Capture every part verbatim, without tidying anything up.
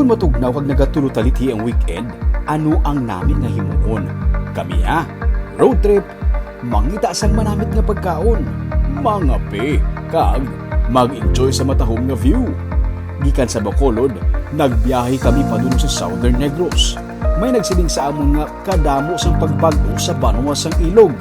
Matugnaw kag nagatulo ta lithi ang weekend, ano ang nami nga himuon? Kami, ah, road trip, mangita sang manamit nga pagkaon, mangape, kag mag-enjoy sa matahom nga view. Gikan sa Bacolod, nagbiyahe kami padulong sa Southern Negros. May nagsiling sa amon nga kadamo sang pagbag-o sa banwa sang ilog.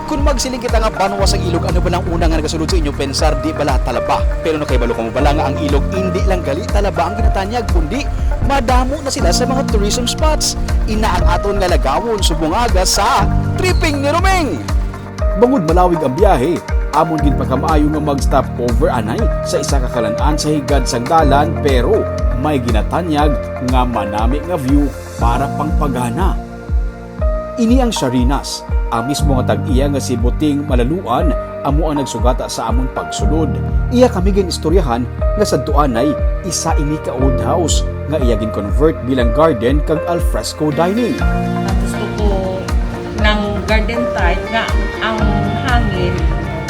Kun magsiling kita nga banwa sang ilog, ano bala ang una nga nagasulod sa inyo pensar? Di bala talaba? Pero nakahibalo kamo bala nga ang ilog indi lang gali talaba ang ginatanyag, kundi madamo na sila sa mga tourism spots. Ina ang aton nga lagawon subong aga sa Tripping ni Roming. Bangod malawig ang biyahe, amon gid pagkamaayo nga mag-stop over anay sa isa ka kalan-an sa higad sang dalan, pero may ginatanyag nga manami nga view para pangpagana. Ini ang Sharinas, ang mismo nga tag-iya nga si Buting Malaluan amo ang nagsugata sa amon pagsulod. Iya kami gin-istoryahan nga sadto anay isa ini ka old house nga iya gin-convert bilang garden kag alfresco dining. Gusto ko ng garden type nga ang hangin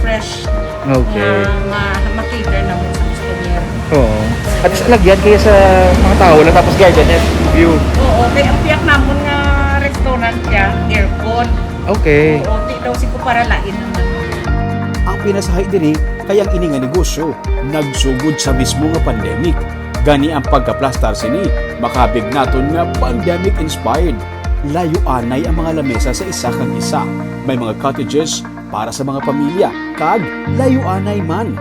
fresh, okay, nga ma-, ma-cater naman sa customer. Oo. At sa lagyan kaya sa mga tao lang, tapos garden and view. Oo, kay ang piyak namon nga restaurant siya, aircon. Okay. Oo, di daw si para lain naman. Ang pinasahi diri kay ang ini nga negosyo nagsugod sa mismo nga pandemic. Gani ang pagkaplastar sini makabig naton nga pandemic inspired. Layo anay ang mga lamesa sa isa kag isa. May mga cottages para sa mga pamilya, kag layo anay man.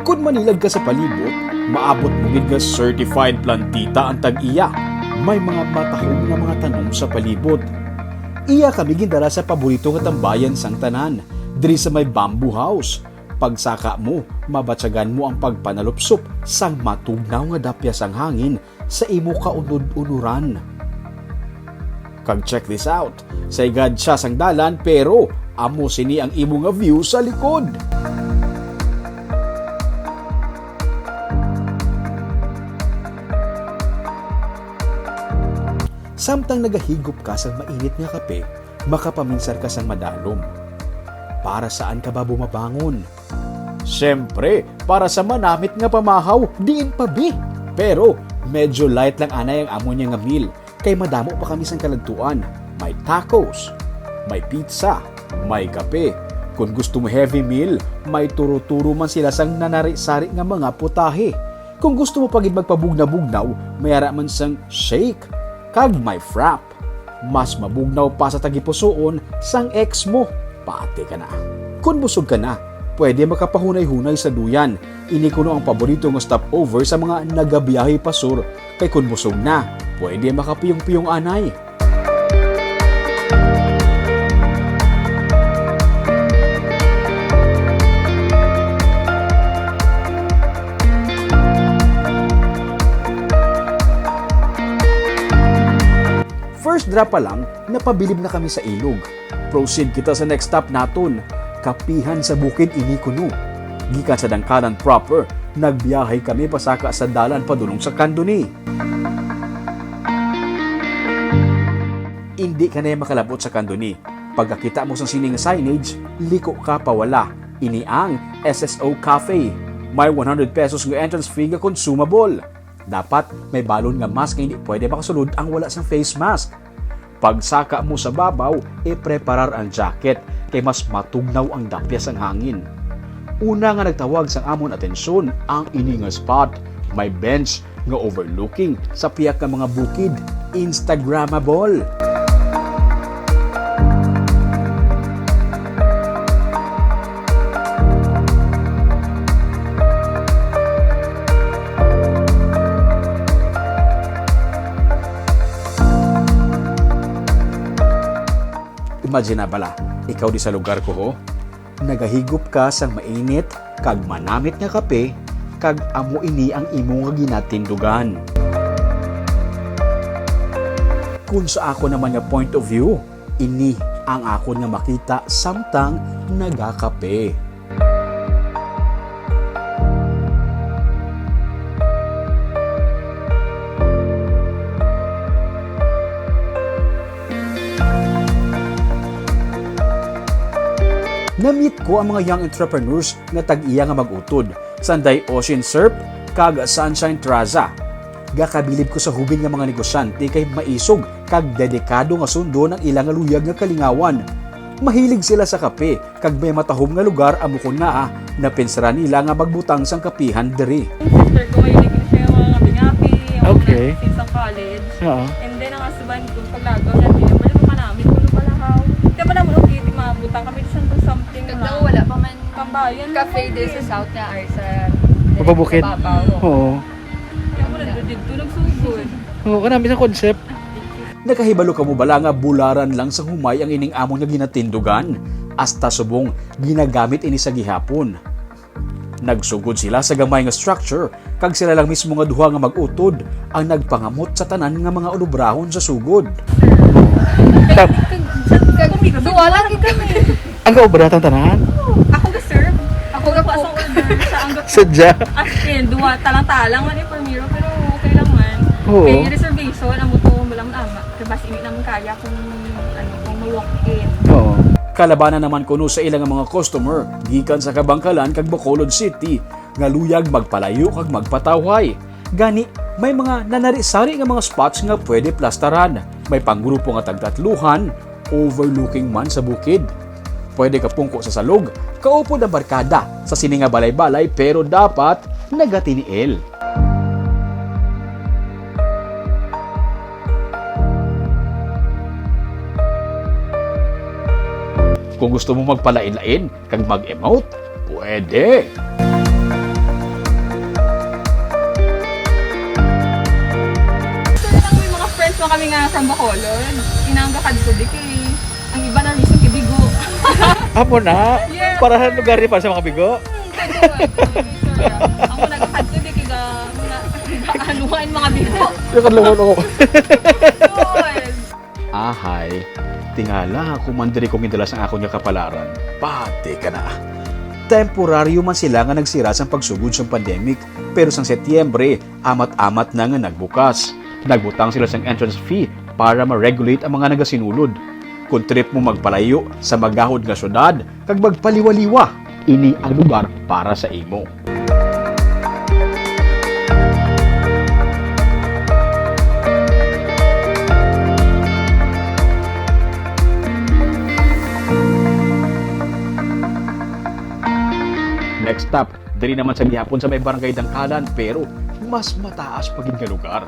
Kon manilag ka sa palibot, maabot mo gid nga certified plantita ang tag-iya. May mga matahom nga mga tanom sa palibot. Iya kami gindala sa paborito nga tambayan sang tanan, diri sa may bamboo house. Pagsaka mo, mabatyagan mo ang pagpanalupsop sang matugnaw nga dapya sang hangin sa imo kaunod-unuran. Kag check this out, sa higad siya sang dalan, pero amo sini ang imo nga view sa likod. Samtang nagahigop ka sang mainit nga kape, makapaminsar ka sang madalom. Para saan ka ba bumabangon? Siyempre, para sa manamit nga pamahaw, diin pa bi. Pero medyo light lang anay ang amo niya nga meal, kay madamo pa kami sang kaladtuan. May tacos, may pizza, may kape. Kung gusto mo heavy meal, may turo-turo man sila sang nanari-sari nga mga putahe. Kung gusto mo pa gid magpabugnaw-bugnaw, may ara man sang shake, kag may frap. Mas mabugnaw pa sa tagipusoon sang ex mo. Pati ka na. Kon busog ka na, pwede makapahunay-hunay sa duyan. Ini kuno ang paborito nga stopover sa mga nagabiyahe pa sur, kay kon busog na, pwede makapiyong-piyong anay. First drop pa lang, napabilib na kami sa ilog. Proceed kita sa next stop naton, Kapihan sa Bukid ini kuno. Gikan sa Dangkanan proper, nagbiyahe kami pasaka sa dalan padulong sa Candoni. Indi ka na makalabot sa Candoni. Pagkakita mo sa sini nga signage, liko ka pawala. Ini ang S S O Cafe. May one hundred pesos nga entrance fee nga consumable. Dapat may balon nga mask nga hindi pwede makasulod ang wala sang face mask. Pagsaka mo sa babaw, ipreparar ang jacket kay mas matugnaw ang dapya sang hangin. Una nga nagtawag sang amon atensyon ang ini nga spot. May bench nga overlooking sa pihak nga mga bukid. Instagrammable. Imagine na bala, ikaw di sa lugar ko, ho? Nagahigop ka sang mainit kag manamit nga kape, kag amo ini ang imo nga ginatindugan. Kun sa ako naman nga point of view, ini ang akon nga makita samtang nagakape. Na-meet ko ang mga young entrepreneurs nga tag-iya nga mag-utod, sanday Ocean Surf kag Sunshine Traza. Gakabilib ko sa hubin nga mga negosyante kay maisog kag dedikado nga sundon ang ila nga luyag nga kalingawan. Mahilig sila sa kape, kag may matahom nga lugar amo kon ngaa napinsaran nila nga magbutang sang kapihan diri. Ang sister ko, mahilig siya yung mga ngapi-ngapi, yung Okay. mga since college. Oo. And then, ang husband ko, paglagaw niya, di, wala pa namin, kuno balahaw. Kaya wala mo, okay, di mabutang kami, siya to something Kag lang. Daw, wala pa man Tambayan mo, cafe din sa okay. South nga, ay sa Mapabukid. Sa Babaw. Oo. Kaya mo, nandun dito, nagsugod. Oo, kanami sa concept. Nakahibalo kamo bala nga bularan lang sa humay ang ining amon nga ginatindugan? Hasta subong ginagamit ini sa gihapon. Nagsugod sila sa gamay nga structure, kag sila lang mismo nga duha nga mag-utod ang nagpangamot sa tanan nga mga ulobrahon sa sugod. Tap- Kag duha lang kami. Ang gaobra tang tanan? Ako ga-serve. Ako ga-cook. Ako ga-cook. Sa ang ga-cook. Sadya. As in, duha, talang-talang man yung primero, pero okay lang man. Oo. Kay reservation, amo to, mo lang ama. Kay basi hindi naman kaya kung, ano, kung ma-walk in. Oo. Kalabanan naman kuno sa ila nga mga customer, gikan sa Kabankalan kag Bacolod City, nga luyag magpalayo kag magpatawhay. Gani, may mga nanari-sari nga mga spots nga pwede plastaran. May panggrupo nga tagtatluhan, overlooking man sa bukid. Pwede ka pungko sa salog, kaupod ang barkada sa sini nga balay-balay, pero dapat nagatiniil. Kung gusto mo magpalain-lain kag mag-emote, pwede. Gusto na lang may mga friends mo kami nga from Bacolod. Inangga kadto di kay ang iba na reason kay bigo. Amo na? Yes. Para sa lugar ni para sa mga bigo? Hmm, kay Duwan. Ang una kadto di kay ga-, mga, anuhan mga bigo. Yung kadlungan ako. Yun. Ahay, tingala ako man diri ko gindala sang akon nga kapalaran. Pati ka na. Temporaryo man sila nga nagsira sang pagsugod sang pandemic, pero sang Setyembre, amat-amat na nga nagbukas. Nagbutang sila sang entrance fee para ma-regulate ang mga nagasinulod. Kung trip mo magpalayo sa magahod nga syudad, kag magpaliwaliwa. Ini ang lugar para sa imo. Next stop, diri naman sa gihapon sa may Barangay Dangkalan, pero mas mataas pa gid nga lugar.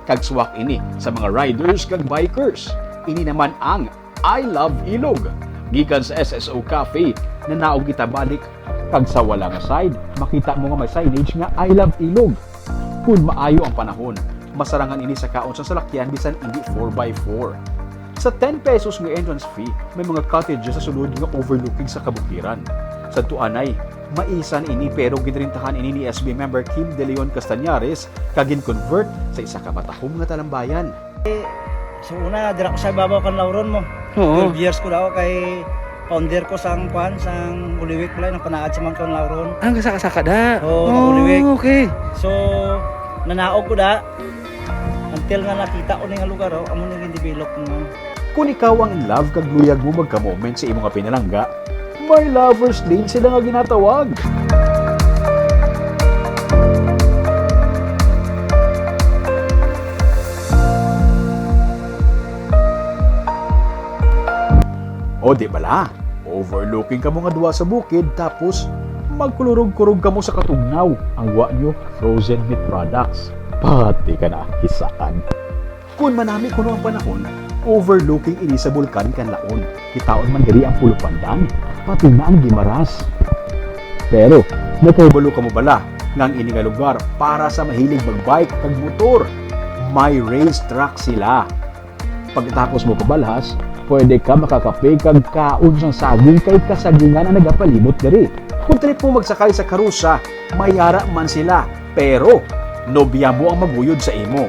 Kag swak ini sa mga riders kag bikers. Ini naman ang I Love Ilog. Gikan sa S S O Cafe, nanaog kita balik, kag sa wala nga side, makita mo nga may signage nga I Love Ilog. Kung maayo ang panahon, masarangan ini sa kaon sa salakyan bisan indi four by four. Sa ten pesos nga entrance fee, may mga cottages sa sulod nga overlooking sa kabukiran. Sa tuanay, maisan ini pero ginrentahan ini ni S B member Kim De Leon Castañares kag gin-convert sa isa ka matahom nga talambayan. So, una, dira ko sa ibabaw kan Lauron mo. Oo. Twelve years ko daw kay founder ko sang, kwan, sang Holy Week pala, nagpanaad sa man kan Lauron. Ang kasaka-saka da? Oo, Oh, Holy Week. Okay. So, nanaog ko da, until nga nakita ko ni nga lugar, oh, amo ni gin-develop naman. Kung ikaw ang in love kag luyag mo magka-moment sa imo nga pinalangga, may lovers lane sila nga ginatawag. O, di bala? Overlooking kamo nga duha sa bukid, tapos magkulurog-kurog kamo sa katugnaw. Ang wa nyo, frozen meat products. Pati ka na, kisaan. Kun manami kuno ang panahon, overlooking ini sa Bulkan Kanlaon. Kitaon man diri ang Pulupandan, pati na ang Guimaras. Pero, nakahibalo kamo bala nga ang ini nga lugar para sa mahilig magbike kag motor? May race track sila. Pagkatapos mo pabalhas, pwede ka makakape kag kaon sang saging kay kasagingan ang nagapalibot diri. Kung trip mo magsakay sa karusa, may yara man sila. Pero, nobya mo ang maguyod sa imo.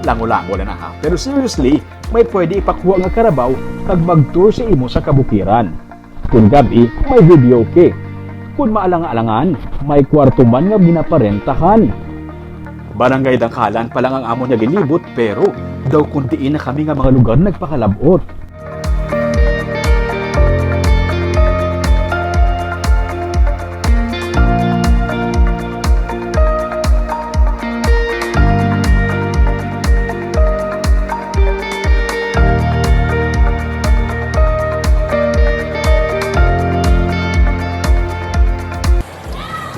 Lango-lango lang na ha. Pero seriously, may pwede ipakuha nga karabaw kag mag-tour sa imo sa kabukiran. Kung gab-i, may videoke. Kung maalang-alangan, may kwarto man nga ginaparentahan. Barangay Dangkalan pa lang ang amon nga ginlibot, pero daw kun diin na kami nga mga lugar nagpakalab-ot.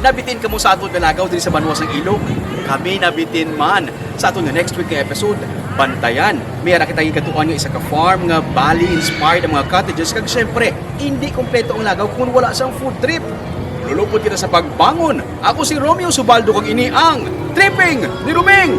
Nabitin kamo sa aton nga lagaw diri sa banwa sang Ilog? Kami nabitin man. Sa aton nga next week nga episode, bantayan. May ara kita gikadtuan nga isa ka farm nga Bali inspired ang mga cottages, kag syempre, hindi kompleto ang lagaw kung wala sang food trip. Lulupod kita sa pagbangon. Ako si Romeo Subaldo, kag ini ang Tripping ni Roming.